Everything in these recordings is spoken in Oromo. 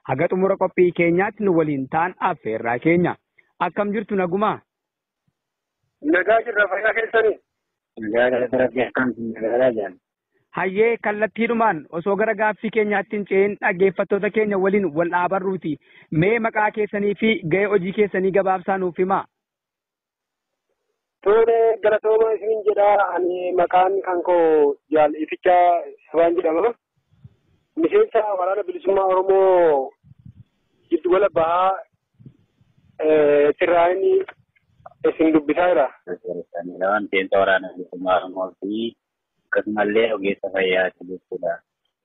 Haga xumura qophii keenyaatti nu waliin ta'an affeerraa keenya. Akkam jirtu, nagumaa? Nagaa jirra, fayyaa keessanii. Nagaa galata Rabbii, akkam nagaadhaa jaan. Hayyee, kallattiidhumaan osoo gara gaaffii keenyaatti hin ce'in dhaggeeffattoota keenya waliin wal dhaabarruuti. Mee maqaa keessanii fi ga'ee hojii keessanii gabaabsaa nuuf himaa. Tole, galatooma isiniin jedha. Ani maqaan kan koo Jaal Ifichaa Sabaan jedhama. Miseensa Waraana Bilisummaa Oromoo Giddugala Bahaa Tiraayin isin dubbisaa jira. Miseensa Waraana Bilisummaa Oromoo fi akkasumallee ogeessa fayyaati jechuudha.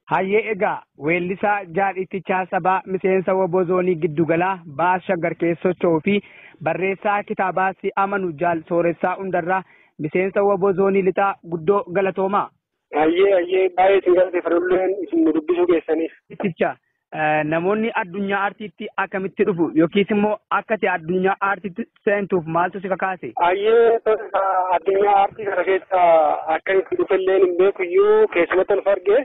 Hayyee, egaa weellisaa Jaal Ittichaa Sabaa, miseensa WBO zoonii Giddugalaa Bahaa Shaggar keessa socho'uu fi barreessaa kitaabaa Si Amanu Jaal Sooressaa Hundarraa, miseensa WBO zoonii Lixaa, guddoo galatoomaa. Hayyee, baay'ee isin galateeffadhulleen isin nu dubbisuu keessaniif. Itticha, namoonni addunyaa aartiitti akkamitti dhufu yookiis immoo akka ati addunyaa aartiitti seentuuf maaltu si kakaase? Hayyee, addunyaa aartii kana keessa akka itti dhufelleen hin beekuyyuu, keessumatti of arge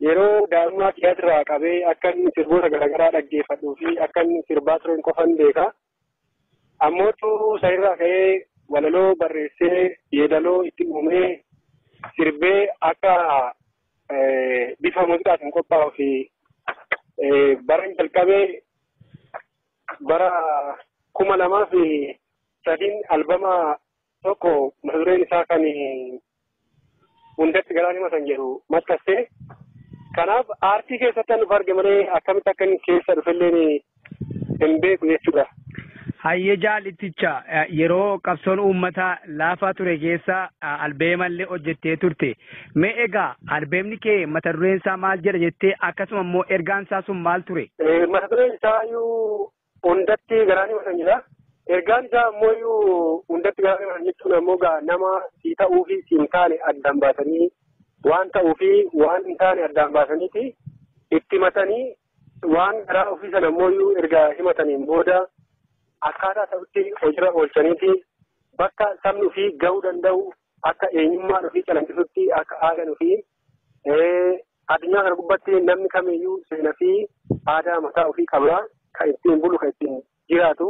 yeroo daa'imummaa kiyyatirraa qabee akka inni sirboota garaagaraa dhaggeeffadhuu fi akka inni sirbaa turen qofan beeka. Ammootu sanirraa ka'ee walaloo barreessee, yeedaloo itti uumee, sirbee akka bifa muuziqaatiin qophaa'uu fi bara jalqabee bara 2003n albama tokko mata dureen isaa kan "Hundatti Garaan Himatan" jedhu maxxansee. Kanaaf aartii keessatti kan dhufu arge malee akkamitti akka inni keessa dhufelleen hin beeku jechuudha. Hayyee Jaalitticha, yeroo qabsoon uummataa laafaa ture keessa albeemallee hojjettee turte. Mee egaa albeemni kee mata dureen isaa maal jedha jettee, akkasuma immoo ergaan isaa sun maal ture? Mata dureen isaa iyyuu "Hundatti Garaan Himatan" jedha. Ergaan isaa ammoo iyyuu hundatti garaan himatan jechuun ammoo gaa nama si ta'uu fi si hin taane addaan baasanii, waan ta'uu fi waan hin taane addaan baasaniiti itti himatanii, waan garaa ofii sana ammoo iyyuu erga himataniin booda akkaataa ta'utti hojiirra oolchaniiti bakka sabni ofii gahuu danda'u, akka eenyummaan ofii calaqqisutti, akka aadaan ofii addunyaa kana gubbatti namni kamiyyuu seenaa fi aadaa mataa ofii qaba, kan ittiin bulu, kan ittiin jiraatu,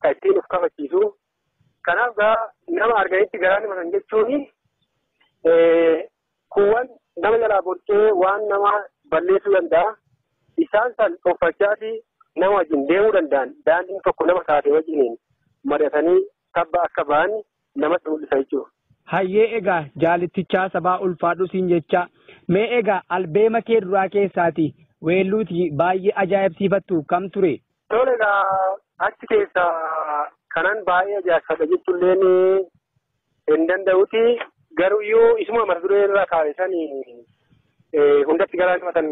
kan ittiin of kabachiisu. Kanaaf gaa nama arganitti garaan himatan jechuun kuuwwan nama jalaa borcee waan nama balleessuu danda'a. Isaan san dhokfachaati nama wajjin deemuu danda'an, daandiin tokko nama taate wajjiniin mari'atanii tabba akka ba'an namatti mul'isa jechuudha. Hayyee, egaa Jaalittichaa Sabaa, ulfaadhu siin jecha. Mee egaa albeema kee duraa keessaati weelluuti baay'ee ajaa'ibsiifattu kam ture? Tole, egaa achi keessa kanan baay'ee ajaa'ibsiifadha jechuulleen hin danda'uti. Garuuyyuu isuma mata duree irraa kaa'e sani, "Hundatti garaan himatan"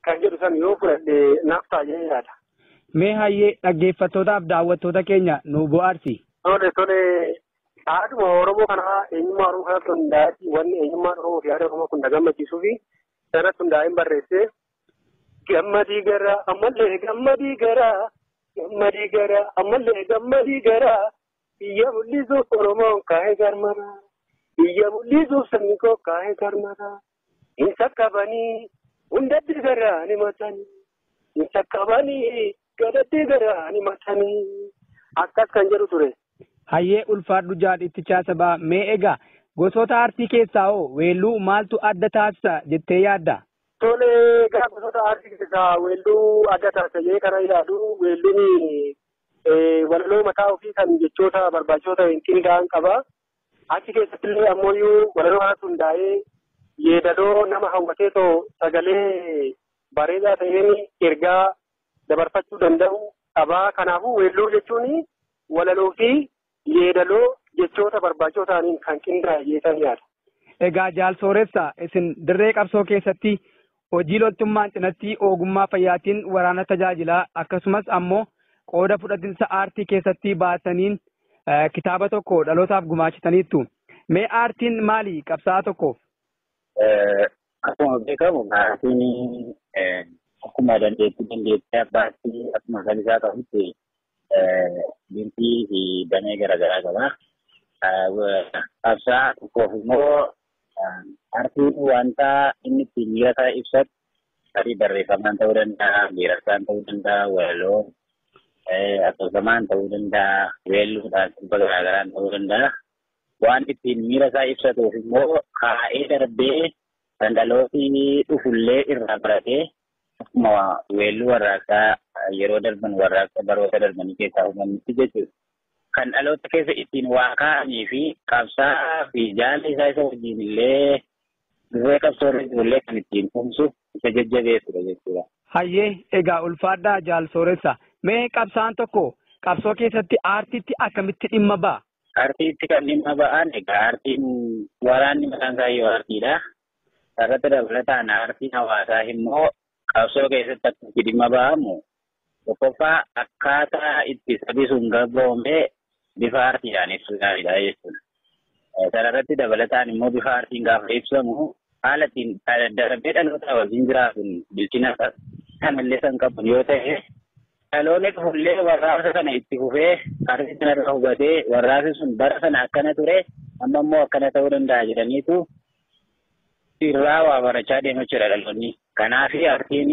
kan jedhu san yoo fudhadhe naaf ta'a jedhee yaada. Mee hayyee, dhaggeeffattootaaf daawwattoota keenya nu bohaarsi. Tole, haaduma Oromoo kanaa, eenyummaa Oromoo kanatti hundaa'eeti, wanni eenyummaan Oromoo fi aadaa Oromoo kun na gammachiisuu fi sanatti hundaa'een barreessee. Gammadii gara ammallee, gammadii gara, gammadii gara ammallee, gammadii gara, biyya mul'isuuf Oromoon kaa'ee garmara, biyya mul'isuuf sabni koo kaa'ee garmara, hin sakkabanii hundatti garaa ni matanii, hin sakkabanii gadatti garaa ni matanii, akkas kan jedhu ture. Hayyee, ulfaadhu Jaalittichaa Sabaa. Mee egaa gosoota aartii keessaa hoo weelluu maaltu adda taasisa jettee yaadda? Tole, gara gosoota aartii keessaa weelluu adda taasisa jedhee kana yaadu, weelluun walaloo mataa ofii kan jechoota barbaachisoo ta'e qindaa'an qaba. Achi keessatti illee ammoo walaloo kanatti hundaa'ee yeedaloo nama hawwatee too sagalee bareedaa ta'een ergaa dabarfachuu danda'u qaba. Kanaafuu weelluu jechuun walaloo fi yeedaloo jechoota barbaachisoo ta'aniin kan qindaa'e jedhee yaada. Egaa Jaal Sooressa, isin dirree qabsoo keessatti hojii loltummaan cinatti ogummaa fayyaatiin waraana tajaajilaa, akkasumas ammoo qooda fudhatinsa aartii keessatti baataniin kitaaba tokko dhalootaaf gumaachitaniittu. Mee aartiin maali qabsaa'aa tokkoof? Akkuma beekamu aartiin akkuma dandeettii abbaatti akkuma kan isaa qabutti dintii fi damee garaagaraa qaba. Qabsaa'aa tokkoof immoo aartiin wanta inni ittiin miira isaa ibsatu, Tarii barreeffamaan ta'uu danda'a, geerarsaan ta'uu danda'a, walaloo asoosamaan ta'uu danda'a, weelluudhaan sirba garaagaraan ta'uu danda'a. Waan ittiin miira isaa ibsatuuf immoo kaa'ee darbee kan dhalooti dhufullee irraa baratee akkuma weelluu warraaqsaa yeroo darban warraaqsa baroota darbanii keessaa hubannutti jechuudha. Kan dhaloota keessa ittiin waa kaa'anii fi qabsaa fi jaala isaa isa wajjin illee dirree qabsoo irra jirullee kan ittiin tumsu isa jajjabeessudha jechuudha. Hayyee, egaa ulfaadhaa jaal Sooressa. Mee qabsaan tokko qabsoo keessatti aartiitti akkamitti dhimma ba'a? Aartiitti kan dhimma ba'an, egaa aartiin waraanni mataan isaa iyyuu aartiidha. Irratti dabalataan aartiin hawaasaa immoo qabsoo keessatti akkamitti dhimma ba'amu, tokkoffaa akkaataa itti sabi sun gabroomee bifa aartiidhaan ibsuu gaariidha jechuudha. Sana irratti dabalataan immoo bifa aartiin gaafa ibsamu haala ittiin darbee dhaloota wajjin jiraatu bilchina kanallee san qabu yoo ta'e, dhaloonni dhufullee warraaqsa kana itti fufee aartii sanarra hubatee warraaqsi sun bara sana akkana ture, amma immoo akkana ta'uu danda'a jedhaniitu irraa waa barachaa deema jechuudha dhaloonni. Kanaaf aartiin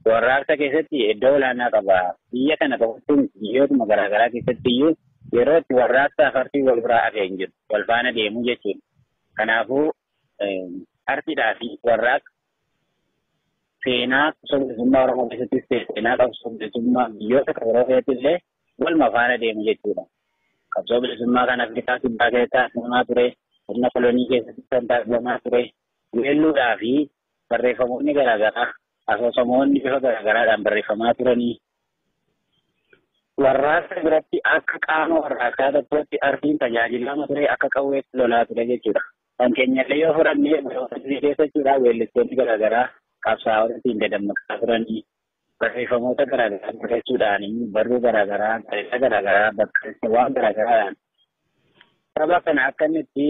warraaqsa keessatti iddoo olaanaa qaba. Biyya kana qofatti biyyootuma garaagaraa keessatti iyyuu yeroo itti warraaqsaaf aartiin wal biraa hafee hin jiru. Wal faana deemu jechuudha. Kanaafuu aartiidhaa fi warraaqsa seenaa qabsoo bilisummaa Oromoo keessattis ta'e seenaa qabsoo bilisummaa biyyoota kan biroo keessatti illee waluma faana deemu jechuudha. Qabsoo bilisummaa kan Afrikaa Kibbaa keessatti taasifamaa ture, sirna kolonii keessatti kan taasifamaa ture, weelluudhaa fi barreeffamoonni garaagaraa, asoosamoonni bifa garaagaraadhaan barreeffamaa turanii. Warraaqsa biratti akka qaama warraaqsaa tokkotti aartiin tajaajilama ture, akka qawweetti lolaa ture jechuudha. Kan keenyallee yoo fudhannee baroota durii keessa jechuudha, weellistoonni garaagaraa qabsaa'ota ittiin dadammaqsaa turanii, barreeffamoota garaagaraa barreessuudhaan, barruu garaagaraa, gaazexaa garaagaraa, bakka waan garaagaraadhaan saba kana akka inni itti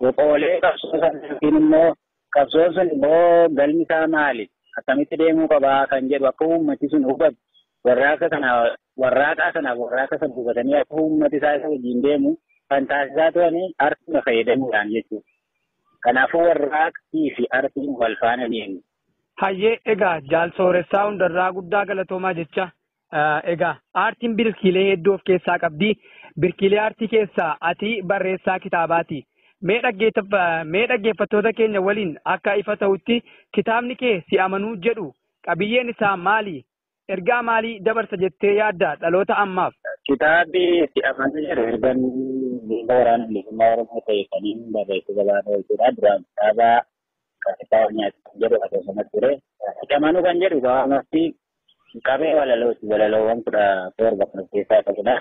boqoolee qabsoo sana yookiin immoo qabsoon sun immoo galmi isaa maali, akkamitti deemuu qabaa kan jedhu akka uummati sun hubatu, warraaqsa kana warraaqaa sanaaf warraaqsa sana hubatanii akka uummati isaa isa wajjin deemu kan taasisaa turanii aartii fayyadamuudhaan jechuudha. Kanaafuu warraaqsii fi aartiin wal faana deemu. Hayyee, egaa jaal Sooressaa Hundarraa, guddaa galatoomaa jecha. Egaa aartiin birkiilee hedduu of keessaa qabdi. Birkiilee aartii keessaa ati barreessaa kitaabaati. Mee dhaggeeffattoota keenya waliin akka ifa ta'utti, kitaabni kee Si Amanuu jedhu qabiyyeen isaa maali? Ergaa maalii dabarsa jettee yaadda dhaloota ammaaf? Kitaabni Si Amanuu jedhu ergan bifa Waraana Bilisummaa Oromoo ta'e kan inni barreessuu gabaabaa jechuudha. Duraan kitaaba Qabeessaa Nyaata kan jedhu asoosama ture. Si Amanuu kan jedhu gabaabumatti qabee walalooti. Walaloowwan 17 kan of keessaa qabudha.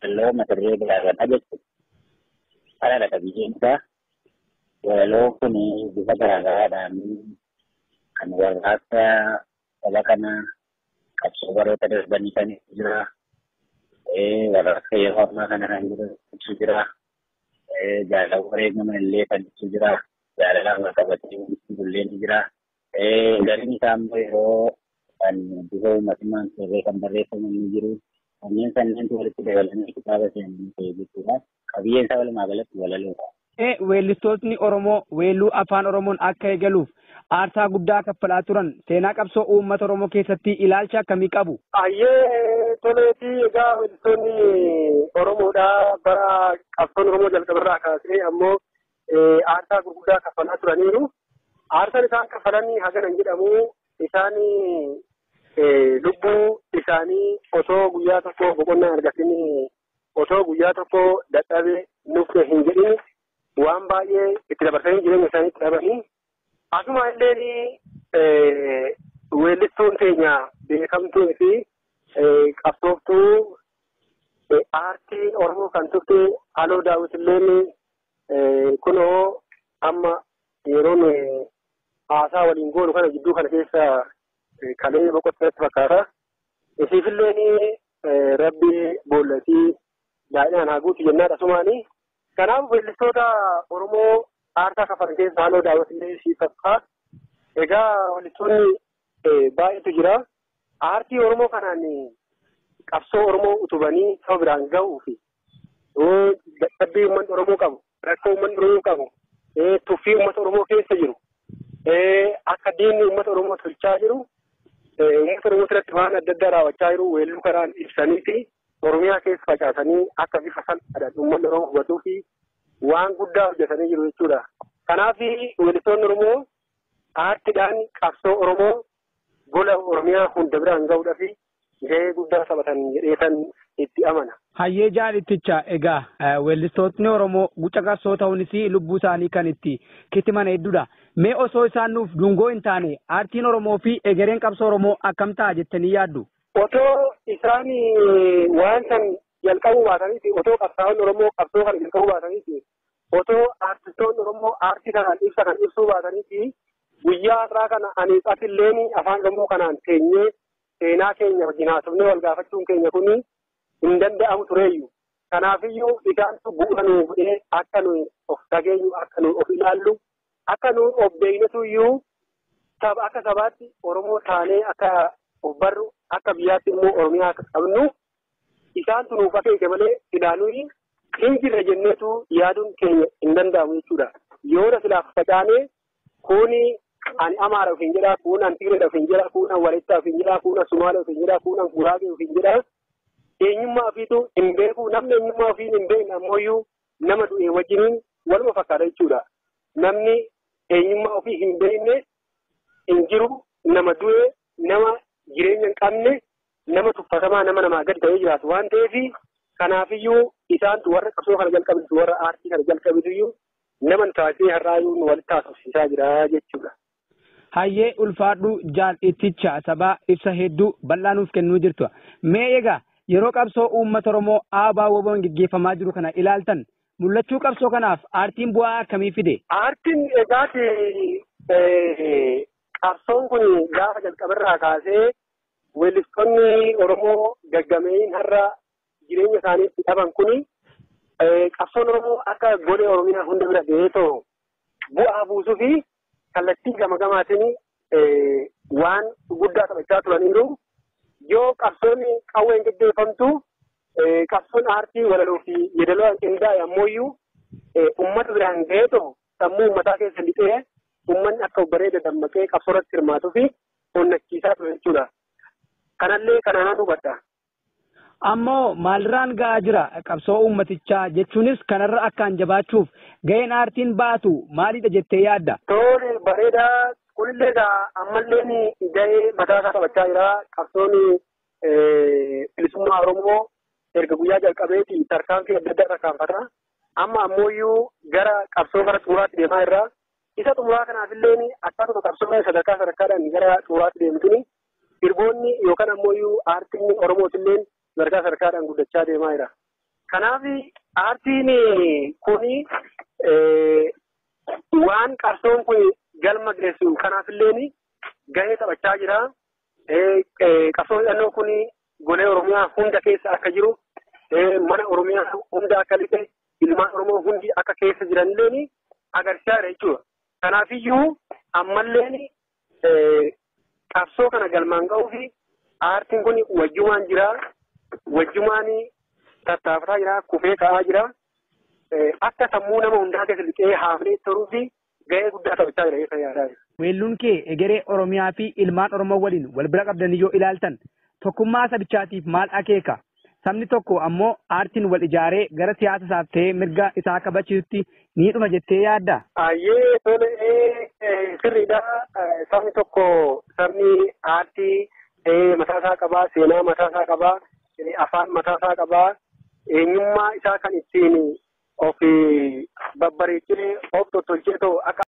Walaloo mata duree garaagaraa jechuudha. Kanadha qabiyyeen isaa. Walaloon kun bifa garaagaraadhaan kan warraaqsa saba kanaa, qabsoo baroota darbanii kan jira. Warraaqsa yeroo ammaa kana kan jiru ibsu jira. Jaalala wareegaman illee kan ibsu jira. Jaalalaan wal qabatee illee ni jira. Gariin isaa immoo yeroo kan bifa uummatummaan sirree kan barreeffaman ni jiru. Kanneen sanneentu walitti dabalanii kitaaba seenanii ta'e jechuudha. Qabiyyeen isaa walumaa galatti walaloodha. Weellistootni Oromoo weelluu afaan Oromoon akka eegaluuf aarsaa guddaa kaffalaa turan seenaa qabsoo uummata Oromoo keessatti ilaalcha akkamii qabu? Hayyee, toleetii, egaa weellistoonni Oromoodhaa bara qabsoon Oromoo jalqabarraa kaasee ammoo aarsaa gurguddaa kaffalaa turaniiru. Aarsaan isaan kaffalanii hagana hin jedhamu. Isaan lubbuu isaanii osoo guyyaa tokko boqonnaa argatin, osoo guyyaa tokko dadhabe nuuf hin jedhin, waan baay'ee itti dabarsanii jireenya isaanii itti dhabanii. Asuma illee weellistuun keenya beekamtuu fi qabsooftuu aartii Oromoo kan turte Haloo Daawit illeen kunoo amma yeroo nuyi haasaa waliin goonu kana gidduu kana keessa kalee boqottatti fakkaata. Isiifilleen Rabbi boollatii baay'inaan haa guutu jennaan asumaanii. Kanaaf weellistoota Oromoo aarsaa kaffalan keessa Haloo Daawit illee ishii takka. Egaa weellistoonni baay'eetu jira. Aartii Oromoo kanaan qabsoo Oromoo utubanii saba biraan gahuu fi dadhabbii uummanni Oromoo qabu, rakkoo uummanni Oromoo qabu, tuffii uummata Oromoo keessa jiru Akka diinni uummata Oromoo tolchaa jiru, uummata Oromoo irratti waan adda addaa raawwachaa jiru weelluu karaan ibsaniiti Oromiyaa keessa facaasanii akka bifa salphaadhaan uummanni Oromoo hubatuu fi waan guddaa hojjetanii jiru jechuudha. Kanaaf weellistoonni Oromoo aartiidhaan qabsoo Oromoo gola Oromiyaa hunda biraan gahuudhaaf gahee guddaa taphatan jedheetan itti amana. Hayyee jaalitticha egaa weellistootni Oromoo guca qabsoo ta'uunis lubbuu isaanii kan itti kitiman hedduudha. Mee osoo isaan nuuf dungoo hin taane aartiin Oromoo fi egereen qabsoo Oromoo akkam ta'a jettanii yaaddu? Otoo isaan waan san jalqabuu baataniiti, otoo qabsaa'onni Oromoo qabsoo kana jalqabuu baataniiti, otoo aartistoonni Oromoo aartii kanaan ibsa kan ibsuu baataniiti, guyyaa har'aa kana ani atilleen afaan Oromoo kanaan teenyee seenaa keenya wajjin haasofnee wal gaafachuun keenya kuni hin danda'amu tureeyyu. Kanaafiyyuu isaantu bu'uura nuu godhee akka nuyi of dhageenyu, akka nuyi of ilaallu, akka nuyi of beeknetuyyuu saba akka sabaatti Oromoo taanee akka of barru, akka biyyaatti immoo Oromiyaa akka qabnu isaantu nuuf akeeke malee silaa nuyi hin jirre jenneetu yaaduun keenya hin danda'amu jechuudha. Yoona silaaf facaanee kuni ani Amaara ofiin jedhaa, kun an Tigreedha ofiin jedhaa, kun an Walaayittaa ofiin jedhaa, kun an Sumaalee ofiin jedhaa, kun an Guraagee ofiin jedhaa. Eenyummaa ofiitu hin beeku. Namni eenyummaa ofii hin beekne ammoo nama du'e wajjiniin waluma fakkaata jechuudha. Namni eenyummaa ofii hin beekne hin jiru, nama du'e, nama jireenya hin qabne, nama tuffatamaa, nama namaa gadi ta'ee jiraatu waan ta'eef kanaafiyyuu isaantu warra qabsoo kana jalqabitu, warra aartii kana jalqabituyyuu nama taasisee har'aayyuu nu walitti haasofsiisaa jira jechuudha. Hayyee ulfaadhu jaal itticha sabaa ibsa hedduu bal'aa nuuf kennuu jirtu. Mee egaa yeroo qabsoo uummata Oromoo ABO WBO'n gaggeeffamaa jiru kana ilaaltan mul'achuu qabsoo kanaaf aartiin bu'aa akkamii fide? Aartiin egaati qabsoon kun gaafa jalqabarraa kaasee weellistoonni Oromoo gaggameeyyiin har'a jireenya isaaniitti dhaban kuni qabsoon Oromoo akka golee Oromiyaa hunda bira ga'ee too bu'aa buusuu fi kallattii gama gamaatiin waan guddaa taphachaa turaniiru. Yoo qabsoon qawween gaggeeffamtu qabsoon aartii walaloo fi yeedaloo qindaa'e ammoo uummata biraan ga'ee too sammuu uummataa keessa lixee uummanni akka bareeda dammaqee qabsoo irratti hirmaatuu fi onnachiisaa ture jechuudha. Kanallee kanaan hubadha. Ammoo maalirraan ga'aa jira qabsoo uummatichaa jechuunis kanarra akkaan jabaachuuf ga'een aartiin baatu maalidha jettee yaadda? Tole bareedaa kunillee egaa ammallee ga'ee mataa isaa taphachaa jira. Qabsoon bilisummaa Oromoo erga guyyaa jalqabeeti tarkaanfii adda addaa tarkaanfata. Amma ammoo gara qabsoo gara xumuraatti deemaa jirra. Isa xumuraa kanaafillee akkaatuma qabsoo sadarkaa sadarkaadhaan gara xumuraatti deemtuni sirboonni yookaan ammoo aartiin Oromootillee sadarkaa sadarkaadhaan guddachaa deemaa jira. Kanaaf aartiin kuni waan qabsoon kun galma geessu kanaafillee gahee taphachaa jira. Qabsoon hidhannoo kun golee Oromiyaa hunda keessa akka jiru, mana Oromiyaa hunda akka lixe, ilmaan Oromoo hundi akka keessa jiranillee agarsiisaa jira jechuudha. Kanaafiyyuu ammallee qabsoo kana galmaan ga'uu fi aartiin kun wajjumaan jira. Wajjumaan tattaafataa jira, kufee ka'aa jira. Akka sammuu nama hundaa keessa lixee haafnee turuu fi gahee guddaa taphachaa jira jechuudha yaadaa jira. Weelluun kee egeree Oromiyaa fi ilmaan Oromoo waliin wal bira qabdanii yoo ilaaltan tokkummaa sabichaatiif maal akeeka? Sabni tokko ammoo aartiin wal ijaaree gara siyaasa isaaf ta'ee mirga isaa kabachiisutti ni dhuma jettee yaadda? Ayyee tole sirriidha. Sabni tokko sabni aartii mataasaa qabaa, seenaa mataasaa qabaa, afaan mataasaa qabaa, eenyummaa isaa kan ittiin of babbareechee of tottolchee ta'u akka